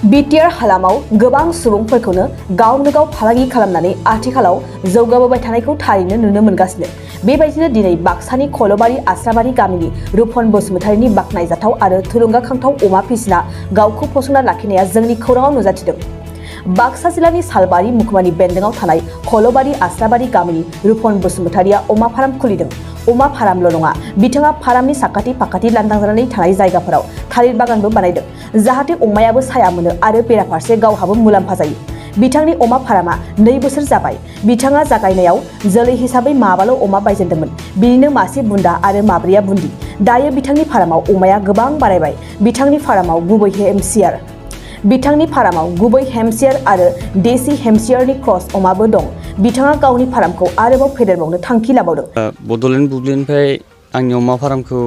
BTR हालामाव गोबां सुबुंफोरखौनो गावनो गाव फालांगि खालामनानै आथिखालाव जौगाबोबाय थानायखौ थारैनो नुनो मोनगासिनो। बेबायदिनो दिनै बाक्सानि खलबारि आस्राबारि गामिनि रुपन बसुमतारीनि बाख्नायजाथाव आरो थुलुंगाखांथाव अमा फिसिना गावखौ फसंना लाखिनाया जोंनि खौराङाव नुजाथिदों। बाक्सा जिल्लानि सालबारि मुखुमानि बेन्दोंआव थानाय खलबारि आस्राबारि गामिनि रुपन बसुमतारीया अमा फार्म खुलिदों। अमा फार्मल' नङा, बिथाङा फार्मनि साखाथि फाखाथि लांदां जानानै थानाय जायगाफोराव थालिर बागानबो बानायदों, जाहाथे अमायाबो साया मोनो आरो बेराफारसे गावहाबो मुलाम्फा जायो। बिथांनि अमा फार्मा 2 बोसोर जाबाय। बिथाङा जागायनायाव जोलै हिसाबै माबाल' अमा बायजेनदोंमोन, बिनिनो मासे बुन्दा आरो माब्रैया बुन्दि। दायो बिथांनि फार्माव अमाया गोबां बारायबाय। बिथांनि फार्माव गुबै हेमसियार आरो देसि हेमसियारनि क्रस अमाबो दं। बिथाङा गावनि फार्मखौ आरोबाव फेदेरबावनो थांखि लाबावदों। बड'लेण्ड बुब्लिनिफ्राय आंनि अमा फार्मखौ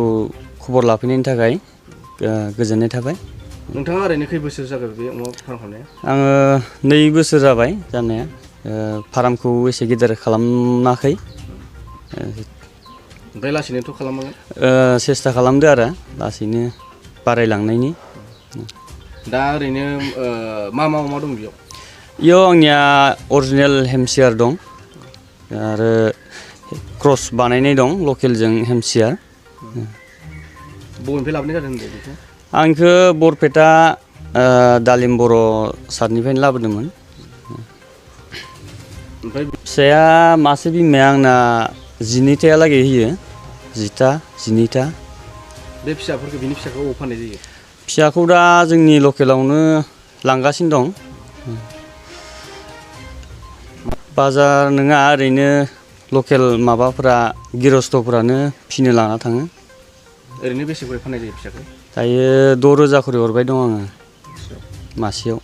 खबर लाफैनायनि थाखाय गोजोननाय थाबाय। नोंथाङा ओरैनो खै बोसोर जागोन बे अमा फार्म खालामनाया? आङो 2 बोसोर जाबाय जानाया। फार्मखौ एसे गिदिर खालामाखै। ओमफ्राय लासैनोथ' खालामनांगोन। सेस्था खालामदो आरो लासैनो बारायलांनायनि। दा ओरैनो मा अमा दं बेयाव? इयाव आंनिया अरिजिनेल हेमसियार दं आरो क्रस बानायनाय दं लकेलजों हेमसियार। बबेनिफ्राय लाबोनाय जादों होनदों बेखौ? आंखौ बरपेटा दालिम बर' सारनिफ्रायनो लाबोदोंमोन। ओमफ्राय फिसाया मासे बिमाया आंना 12थाहालागै होयो। 10टा 12टा। बे बिनि फिसाखौ अबाव फाननाय जायो? फिसाखौ दा जोंनि लकेलावनो लांगासिनो दं। बाजार नङा, ओरैनो लकेल माबाफोरा गिरस्थ'फोरानो फिनो लाना थाङो। ओरैनो बेसे गरे फाननाय जायो फिसाखौ? दायो 6,000 खरि हरबाय दं आङो मासेयाव।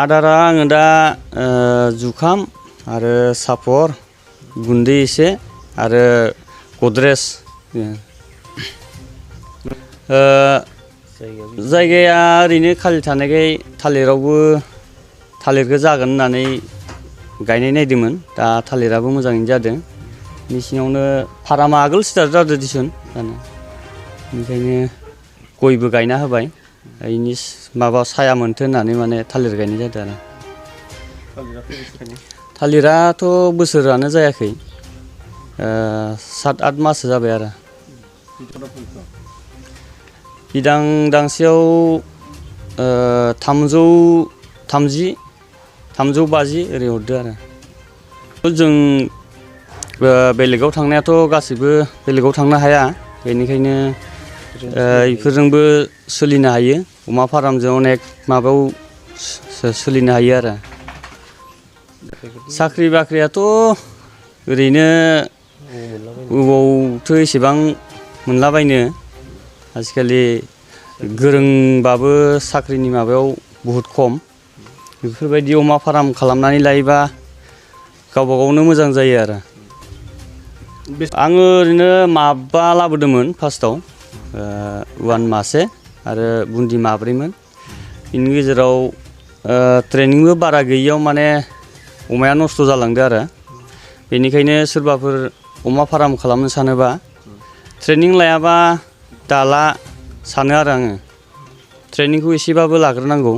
आदारा आङो दा जुखाम आरो सापर, गुन्दै एसे आरो गद्रेज। जायगाया ओरैनो खालि थानायखाय थालिरखौ जागोन होननानै गायनाय नायदोंमोन। दा थालिराबो मोजाङैनो जादों। मेसेङावनो फार्मा आगोल स्टार्ट जादों दिसुन जानो, ओंखायनो गयबो गायना होबाय। बेनि माबा साया मोनथो होननानै माने थालिर गायनाय जादों आरो। थालिराथ' बोसोरानो जायाखै, 7-8 माससो जाबाय आरो। बिदां दांसेयाव 330-350 ओरै हरदो आरो। जों बेलेगाव थांनायाथ' गासैबो बेलेगाव थांनो हाया, बेनिखायनो बेफोरजोंबो सोलिनो हायो। अमा फार्मजों अनेक माबायाव सोलिनो हायो आरो। साख्रि बाख्रियाथ' ओरैनो बबावथो एसेबां मोनलाबायनो। आजिखालि गोरोंबाबो साख्रिनि माबायाव बहुद खम। बेफोरबायदि अमा फार्म खालामनानै लायोबा गावबा गावनो मोजां जायो आरो। आङो ओरैनो माबा लाबोदोंमोन फार्स्टआव, अवान मासे आरो बुन्दि माब्रैमोन। बेनि गेजेराव ट्रेनिंबो बारा गैयियाव माने अमाया नस्थ' जालांदो आरो। बेनिखायनो सोरबाफोर अमा फार्म खालामनो सानोबा ट्रेनिं लायाबा दाला सानो आरो आङो। ट्रेनिंखौ एसेबाबो लाग्रोनांगौ।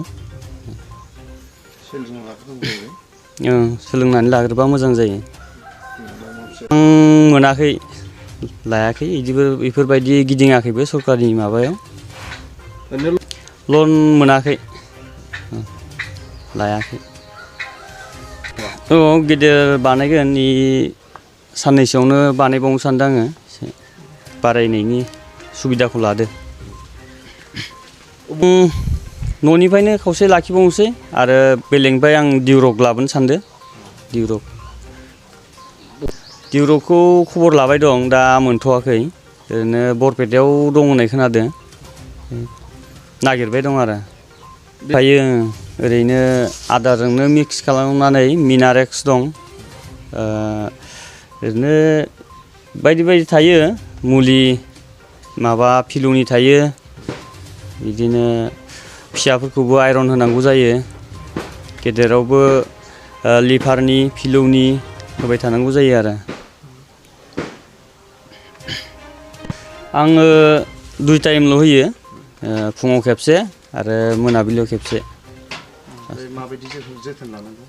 सोलोंनानै लाग्रोबा मोजां जायो। आं मोनाखै, लायाखै, बेफोरबायदि गिदिङाखैबो सरकारनि माबायाव। लन मोनाखै, लायाखै। गिदिर बानायगोन, साननैसोआवनो बानायबावनो सानदों आङो। बारायनायनि सुबिदाखौ लादो। न'निफ्रायनो खावसे लाखिबावनोसै आरो बेलेगनिफ्राय आं दिउरक लाबोनो सानदों। दिउरकखौ खबर लाबाय दं, दा मोनथ'वाखै। ओरैनो बरपेटायाव दं होननाय खोनादों, नागिरबाय दं आरो। थायो ओरैनो आदारजोंनो मिक्स खालामनानै मिनारेक्स दं, ओरैनो बायदि बायदि थायो, मुलि माबा फिलौनि थायो। बिदिनो फिसाफोरखौबो आइरन होनांगौ जायो। गेदेरावबो लिभारनि फिलौनि होबाय थानांगौ जायो आरो। आङो 2 टाइमल' होयो, फुङाव खेबसे आरो मोनाबिलियाव खेबसे माबायदि जोथोन लानांगौ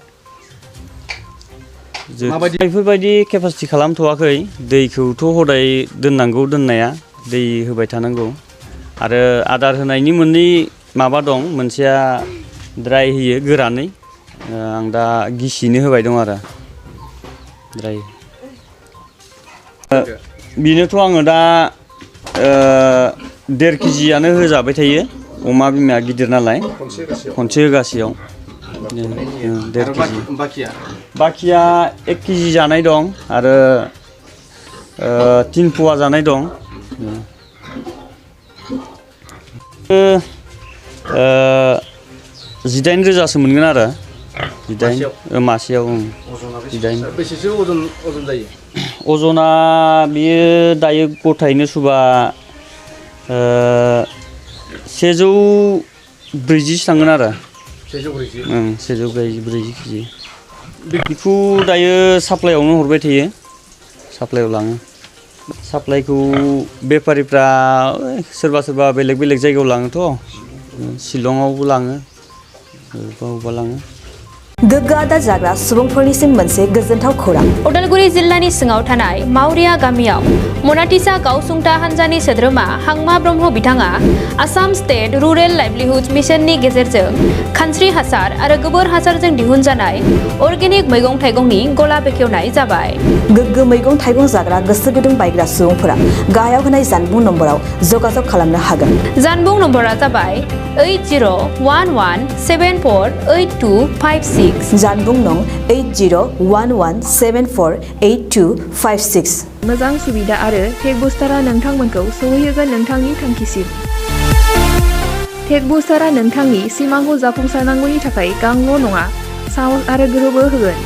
बेफोरबायदि केपासिटि खालामथ'वाखै दैखौथ' हदाय दोननांगौ दोननाया दै होबाय थानांगौ आरो आदार होनायनि मोननै माबा दं मोनसेया ड्राइ होयो गोरानै आं दा गिसिनो होबाय दं आरो ड्राइ बिनोथ' आङो दा 1.5 केजियानो होजाबाय थायो अमा बिमाया गिदिर नालाय खनसे होगासेयाव 1.5 केजि बाखिया 1 केजि जानाय दं आरो 3 पवा जानाय दं 18,000सो मोनगोन आरो 18 मासेयाव 18 बेसेसो अजन जायो अजना बियो दायो गथायैनो सुबा 140 थांगोन आरो 140 केजि बेखौ दायो साप्लाइआवनो हरबाय थायो साप्लाइआव लाङो साप्लाइखौ बेफारिफ्रा सोरबा बेलेग जायगायाव लाङोथ' शिलंआवबो लाङो बबेबा लाङो गोग्गो आदार जाग्रा सुबुंफोरनिसिम मोनसे गोजोनथाव खौरां उदालगुरि जिल्लानि सिङाव थानाय मावरिया गामियाव मनाटिसा गावसुंथा हान्जानि सोद्रोमा हांमा ब्रह्म बिथाङा आसाम स्टेट रुरेल लाइभलिहुड मिशननि गेजेरजों खानस्रि हासार आरो गोबोर हासारजों दिहुनजानाय अर्गेनिक मैगं थाइगंनि गला बेखेवनाय जाबाय गोग्गो मैगं थाइगं जाग्रा गोसो गुदुं बायग्रा सुबुंफोरा गाहायाव होनाय जानबुं नम्बराव जगाजग खालामनो हागोन जानबुं नम्बरा जाबाय 8011748256 जानबुं नं 8011748256 मोजां सुबिदा आरो टेक बुस्टारा नोंथांमोनखौ सौहैहोगोन नोंथांनि थांखिसिम टेक बुस्टारा नोंथांनि सिमांखौ जाफुंसारनांगौनि थाखाय गांल' नङा साहस आरो गोहोबो होगोन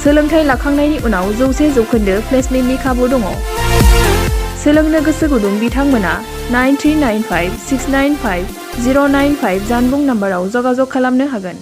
सोलोंथाइ लाखांनायनि उनाव 100% प्लेसमेन्टनि खाबु दङ सोलोंनो गोसो गुदुं बिथांमोना 9395695095 जानबुं नाम्बाराव जगाजग खालामनो हागोन